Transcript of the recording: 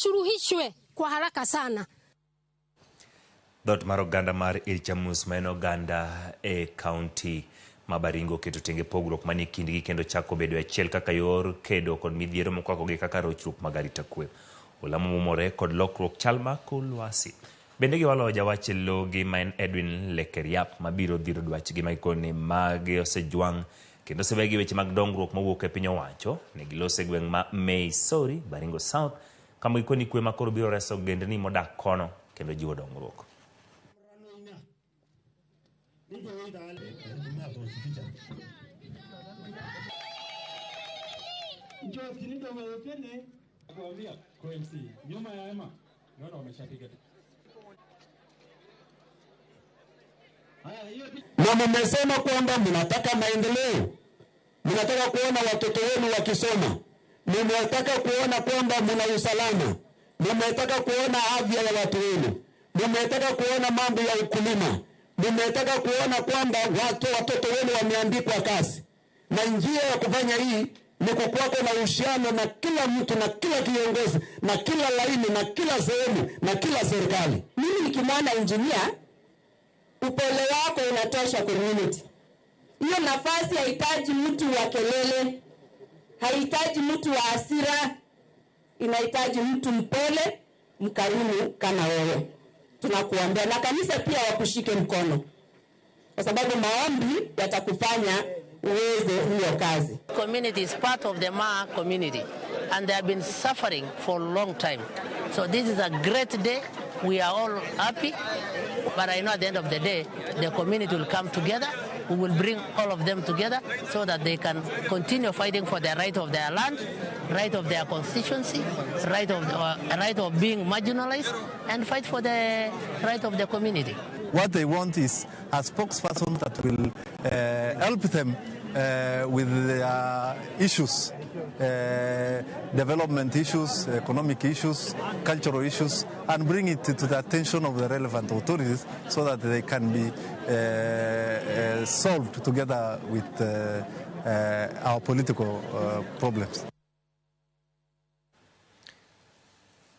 Suluhishwe kwa haraka sana. Dhoot mar oganda mar Ilchamus ma en oganda e kaunti ma Baringo oketo tenge pogruok manie kindgi kendo chako bedo e achiel kaka yor kedo kod midhiero mokwakogi kaka rochruok mag arita kwe. Olamo mumore kod lokruok chal mar kor lwasi. Bende giwalo jawach e logi ma en Edwin Lekeriap mabiro dhiro dwachgi ma gikoni magi osejwang' kendo osewegi weche mag dongruok mowuok e piny owacho. Ne giloso e gweng' ma Meisori, Baringo South, kama gikoni kwe ma koro biro reso ogendni modak kono kendo jiwo dongruok. Na mmesema kwamba mnataka maendeleo, mnataka kuona watoto wenu wakisoma, mnataka kuona kwamba mna usalama, mnataka kuona afya ya watu wenu, mnataka kuona mambo ya ukulima, mnataka kuona kwamba watoto wenu wameandikwa kazi. Na njia ya kufanya hii ni kukuwako na uhusiano na kila mtu na kila kiongozi na kila laini na kila sehemu na kila serikali. Mimi nikimwona engineer, upole wako unatosha community. Hiyo nafasi haihitaji mtu wa kelele, haihitaji mtu wa hasira, inahitaji mtu mpole, mkarimu kama wewe. Tunakuombea na kanisa pia wakushike mkono, kwa sababu maombi yatakufanya uweze hiyo kazi. Community is part of the Maa community and they have been suffering for a long time. So this is a great day. We are all happy, but I know at the end of the day, the community will come together. We will bring all of them together so that they can continue fighting for the right of their land, right of their constituency, right of being marginalized, and fight for the right of the community. What they want is a spokesperson that will help them with their issues, development issues, economic issues, cultural issues, and bring it to the attention of the relevant authorities so that they can be solved together with our political problems.